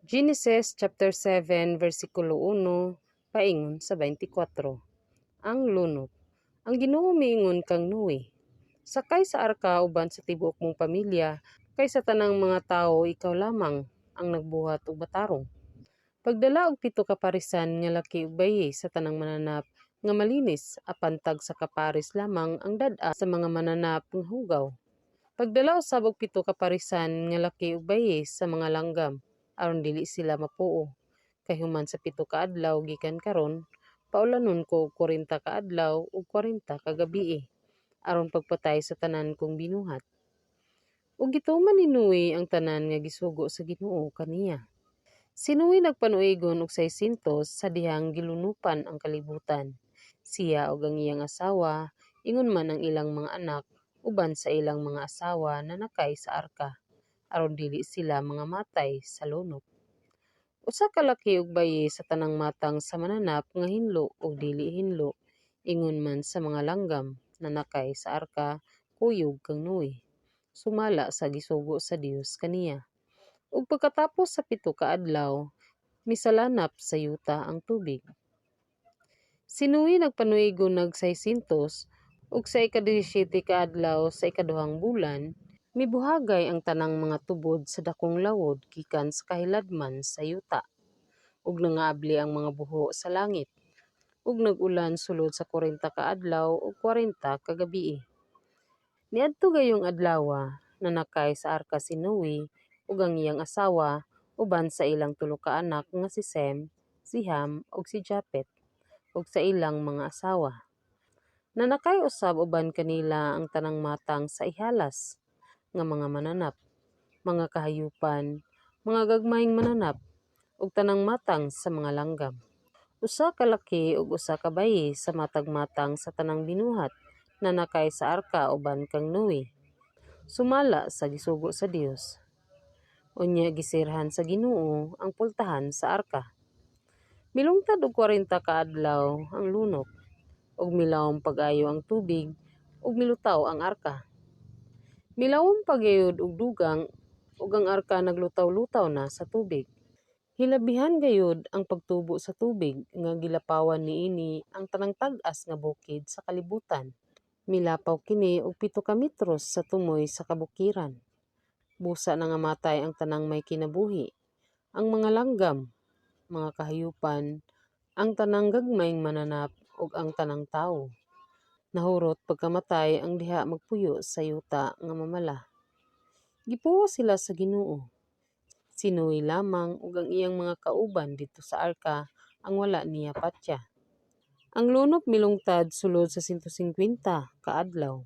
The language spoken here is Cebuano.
Genesis chapter 7 versikulo 1 paingon sa 24. Ang lunop. Ang Ginoo miingon kang Noe, "Sakay sa arka uban sa tibuok mong pamilya, kay sa tanang mga tawo ikaw lamang ang nagbuhat og matarong. Pagdala og pito ka parisan nga laki ug bayi sa tanang mananap nga malinis, apan tagsa ka paris lamang ang dad-a sa mga mananap nga hugaw. Pagdala usab og pito ka parisan nga laki ug bayi sa mga langgam aron dili sila mapuo. Kay human sa 7 ka adlaw gikan karon, paulanon ko og 40 ka adlaw ug 40 ka gabii aron pagpatay sa tanan kong binuhat." Ug gituman ni Noe ang tanan nga gisugo sa Ginoo kaniya. Si Noe nagpanuigon og 600 sa dihang gilunopan ang kalibutan. Siya ug ang iyang asawa, ingon man ang ilang mga anak uban sa ilang mga asawa, nanakay sa arka aron dili sila mangamatay sa lunop. Usa ka laki ug bayi sa tanang matang sa mananap nga hinlo ug dili hinlo, ingon man sa mga langgam, nanakay sa arka kuyog kang Noe, sumala sa gisugo sa Dios kaniya. Ug pagkatapos sa 7 ka adlaw, misalanap sa yuta ang tubig. Si Noe nagpanuigon nag 600, ug sa ika-17 ka adlaw sa ikaduhang bulan, mibuhagay ang tanang mga tubod sa dakong lawod gikan sa kahiladman sa yuta. Ug nangaabli ang mga buho sa langit, ug nag-ulan sulod sa 40 ka adlaw ug 40 ka gabii. Niadto gayong adlawa, nanakay sa arka si Noe ug ang iyang asawa uban sa ilang tulo ka anak nga si Sem, si Ham ug si Japet, ug sa ilang mga asawa. Nanakay usab uban kanila ang tanang matang sa ihalas nga mga mananap, mga kahayupan, mga gagmayng mananap, ug tanang matang sa mga langgam. Usa ka laki ug usa ka bayi sa matag matang sa tanang binuhat nanakay sa arka uban kang Noe, sumala sa gisugo sa Dios. Unya gisirhan sa Ginoo ang pultahan sa arka. Milungtad og 40 ka adlaw ang lunop, ug milawom pag-ayo ang tubig ug milutaw ang arka. Milawom pa gayud og dugang ug ang arka naglutaw-lutaw na sa tubig. Hilabihan gayud ang pagtubo sa tubig nga gilapawan niini ang tanang tag-as nga bukid sa kalibutan. Milapaw kini og 7 ka metros sa tumoy sa kabukiran. Busa nangamatay ang tanang may kinabuhi, ang mga langgam, mga kahayupan, ang tanang gagmayng mananap ug ang tanang tawo. Nahurot pagkamatay ang diha magpuyo sa yuta nga mamala. Gipuwas sila sa Ginoo. Si Noe lamang ug ang iyang mga kauban didto sa arka ang wala niya patya. Ang lunop milungtad sulod sa 150 ka adlaw.